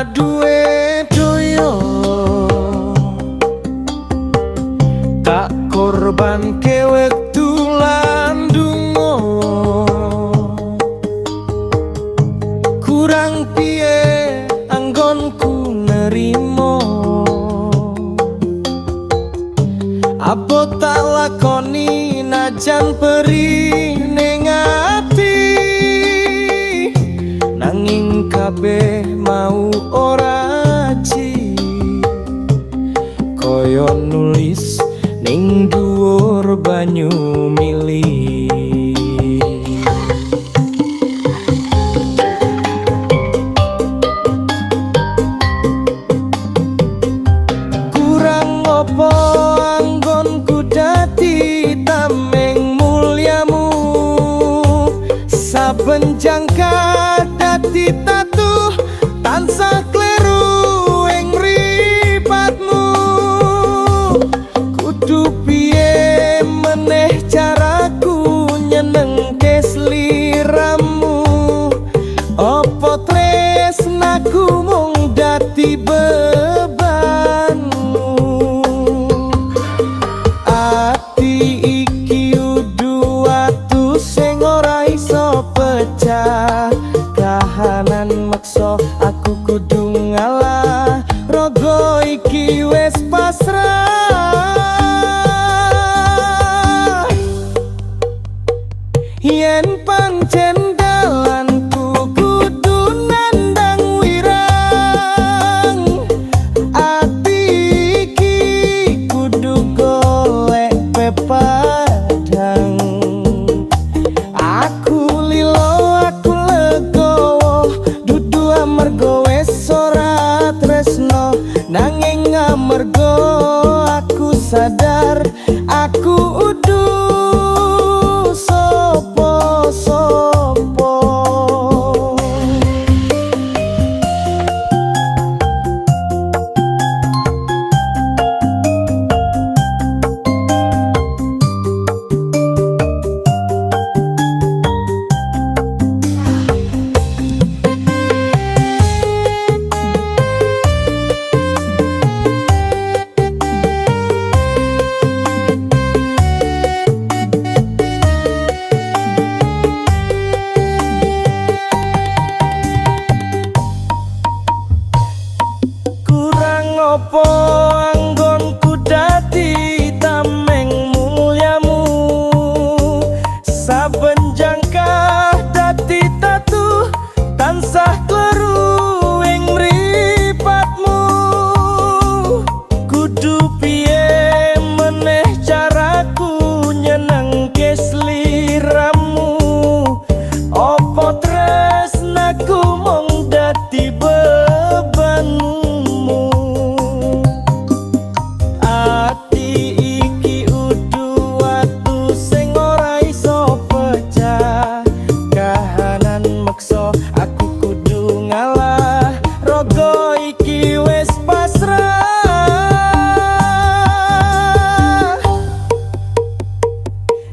Ora duwe doyo, tak korbanke wektu lan donga. Kurang piye anggonku nerimo? Abot tak lakoni najan perih ning ati, nanging kabeh mau ora aji, kaya nulis ning dhuwur banyu mili. Kurang opo anggonku dadi tameng mulyamu? Saben jangka dadi tatu, tansah kleru ing mripatmu. Kudu piye meneh caraku nyenengke sliramu? Opo tresnaku mung dadi bebanmu? Ati iki udu watu sing ora iso pecah, kahanan meksa aku kudu ngalah, raga iki wis pasrah. Yen pancen dalanku kudu nandang wirang, ati iki kudu golek pepadang. Aku lilo, aku legowo, dudu amarga wis ora tresno, nanging amarga aku sadar aku udu sopo-sopo. Kurang opo anggonku dadi tameng mulyamu? Saben jangka dadi tatu, tansah kleru ing mripatmu. Kudu piye meneh caraku nyenengke sliramu? Opo tresnaku mung dadi bebanmu? Ati iki udu watu sing ora iso pecah, kahanan meksa aku kudu ngalah, raga iki wis pasrah.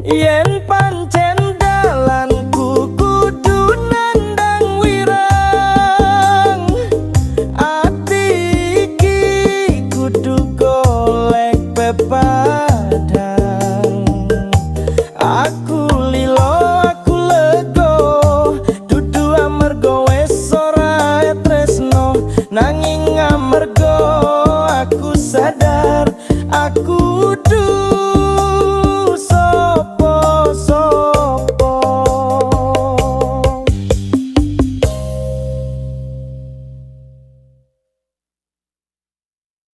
Yen pancen dalanku kudu nandang wirang, ati iki kudu golek pepadang. Aku lilo, aku lego, dudu amarga wis ora tresno, nanging